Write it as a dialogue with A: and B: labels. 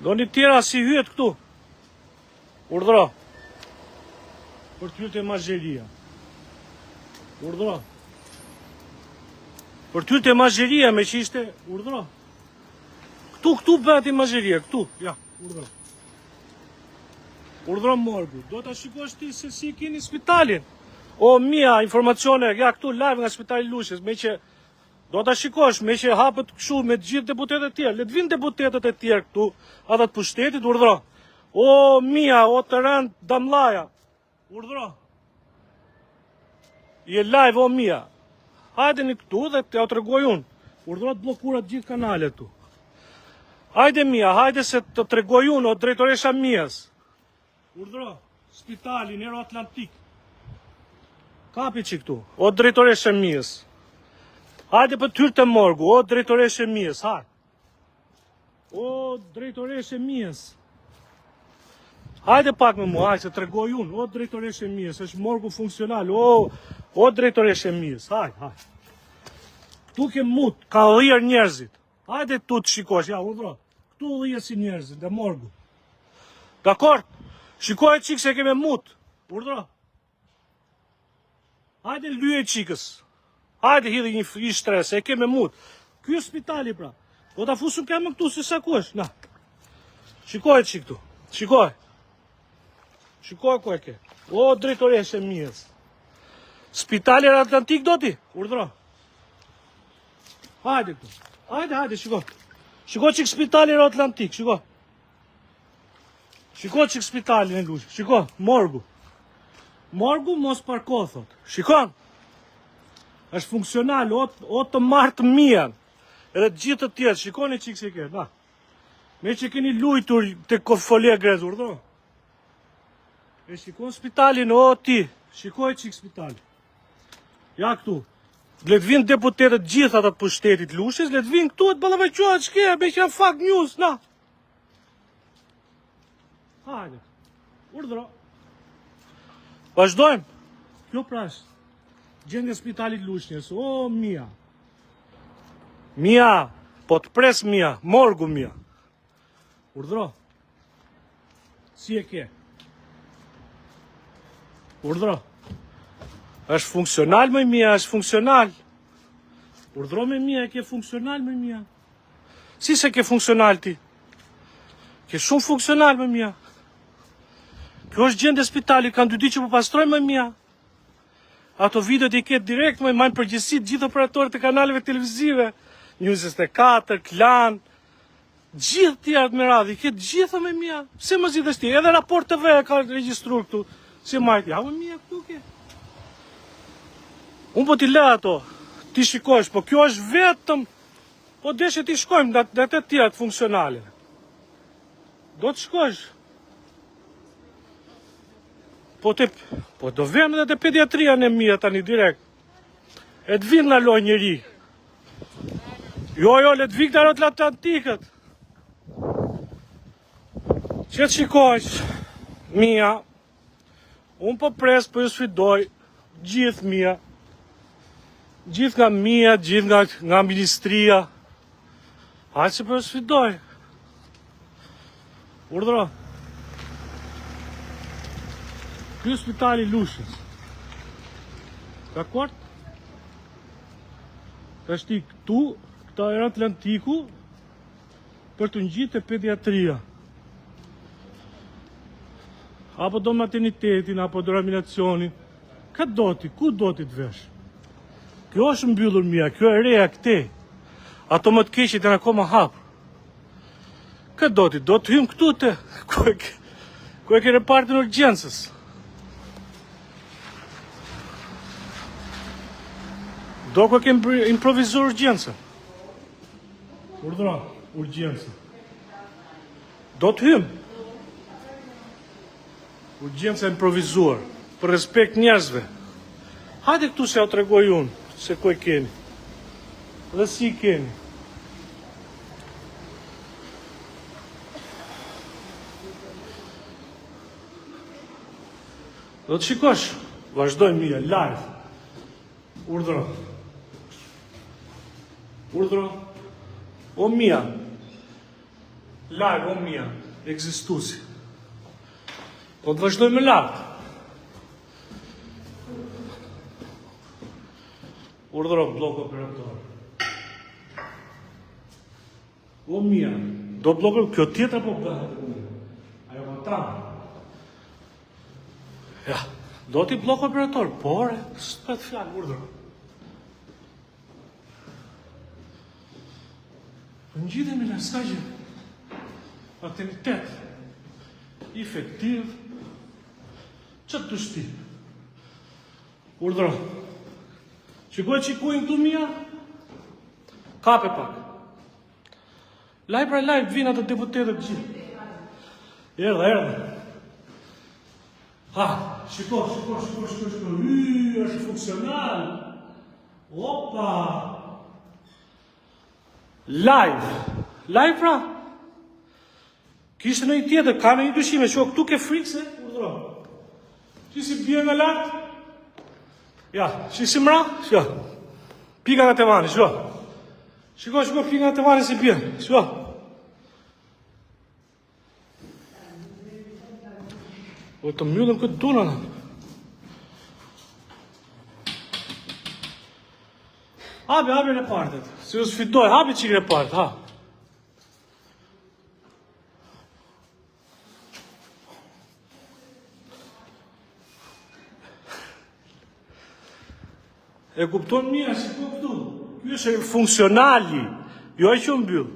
A: Doni tjera si hyet këtu. Urdhro. Për të hyrë te imazheria. Urdhro. Për të hyrë te imazheria meqë ishte, urdhro. Këtu, këtu bëhet imazheria, këtu, ja, urdhro. Urdhro morgu, do ta shikosh ti se si keni spitalin. O Mia, informacione, ja këtu live nga spitali i Lushnjës, meqë Do ta shikosh, meqë hapët kështu me të gjithë deputetët e tjerë. Le të vinë deputetët e tjerë këtu, ata të pushtetit, urdhro. O Mia, o të rëndë Damllaja. Urdhro. Je live o Mia. Hajdeni këtu dhe t'jua tregoj unë. Urdhro të bllokuara të gjithë kanalet këtu. Hajde Mia, hajde se të tregoj unë o drejtoresha Mias. Urdhro, spitalin Aeroatlantik. Kapi që këtu, o drejtoreshë e Mias. Hajde për të hyrë te morgu, o drejtoreshë e Mias, hajde. O drejtoreshë e Mias. Hajde pak me mua, hajde se tregoj unë, o drejtoreshë e Mias, është morgu funksional, o, o drejtoreshë e Mias, hajde, hajde. Këtu ke mut, ka dhjerë njerëzit. Hajde këtu të shikosh, ja, urdhro. Këtu dhjesin njerëzit, dhe morgu. Dakord, shikoje çikë se keme mut. Urdhro. Hajde lyje çikës. Hajde hidhi një, një shtresë, e keme mut. Ky është spitali pra. Po ta fusëm këmbën këtu se sa ku është. Na. Shikoje çikë këtu. Shikoje. Shikoje ku e ke. O drejtoreshë e Mias. Spitali Atlantik do ti? Urdhro. Hajde këtu. Hajde, hajde, shiko. Shiko çik spitalin Atlantik, shiko. Shiko çik spitalin e Lushnjës, shiko, morgu. Morgu mos parko, thot. Shikon. është funksional, o, o të marrtë Mia. Edhe të gjithë të tjerë, shikoni çik si ke, na. Meqë keni lujtur te folia grezë, urdhro. E shikon spitalin, o ti, shikoj çik spitalin. Ja këtu. Le të vinë deputetët gjithë ata të pushtetit Lushnjës, le të vinë këtu e të ballafaqohen ç'ke, meqë janë fake news, na. Hajde. Urdhro. Vazhdojmë. Kjo pra është gjendja e spitalit Lushnjës. O Mia. Mia, po të pres Mia, morgu Mia. Urdhro. Si e ke? Urdhro. Është funksional moj Mia, është funksional. Urdhro moj Mia, e ke funksional moj Mia. Si s'e ke funksional ti? Ke shumë funksional moj Mia. Kjo është gjendja e spitalit, kanë dy ditë që po pastrojnë moj Mia. Ato videot i ke direkt moj, majnë përgjegjësi të gjithë operatorët e kanaleve televizive. News 24, Klan, Gjithë tjerat me radhë, i ke të gjitha moj Mia. Pse më zgjidhesh ti? Edhe Raport TV e ka regjistruar këtu. Si majt, ja moj Mia këtu ke. Unë po t'i lë ato, ti shikosh, po kjo është vetëm, po deshe ti shkojmë nga, nga të tjerat funksionale. Do të shkosh. Po te, po do vem edhe te pediatria ne Mia tani direkt. E të vinë në lojë njeri. Jo, jo, le të vinë këta Atlantikët. Që të shikojsh, Mia, unë po pres, po ju sfidoj, gjithë Mia, gjithë nga Mia, gjithë nga, nga ministria, hajde se po ju sfidoj. Urdhro. Ky spitali i Lushnjës. Dakord? Tashti këtu, këta era Atlantiku, për t'u ngjitë te pediatria. Apo do maternitetin, apo do reanimacionin. Ka do ti, ku do ti të vesh? Kjo është mbyllur Mia, kjo e reja këte. Ato më të keqit janë akoma hapur. Kë do ti, do të hymë këtu te, ku e ke, ku e ke repartin e urgjencës. Do ku e ke improvizuar urgjencën. Urdhëro, urgjencën. Do të hymë. Urgjenca e improvizuar, për respekt njerëzve. Hajde këtu se jua tregoj unë, se ku e keni. Dhe si i keni. Do të shikosh, vazhdojmë Mia, live. Urdhro. Urdhro. O Mia. Live, o mia, ekzistusi. Po të vazhdoj më lartë. Urdhëro bllok operator. O mia, do bllok, kjo tjetra po bëhet e mia. Ajo po ta. Ja, do ti bllok operator, por, s'pet fjalë, urdhëro. Po ngjitemi në s'ka gjë. Atenitet. Efektiv. Që të dush ti? Urdhëro. Shikoj që kujnë këtu mia? Kape pak. Laj pra laj, vinë atë deputetët gjithë. Erdha, erdha. Ha, shiko, shiko, shiko, shiko, shiko. Y, është funksional. Opa! Live. Live pra? Kishte në një tjetër, ka në një dyshime, shiko, këtu ke frikë se, urdhëro. Ti si bie nga lart? Ja, si si mra? Shiko. Pika nga tevani, shiko. Shiko, shiko, pika nga tevani si bie. Shiko. Po të mbyllën këtë dunën. Hapi, hapi repartet. Si u sfidoj, hapi çik repart, ha. E kupton mia, shiko këtu. Ky është funksionali, jo ai që u mbyll.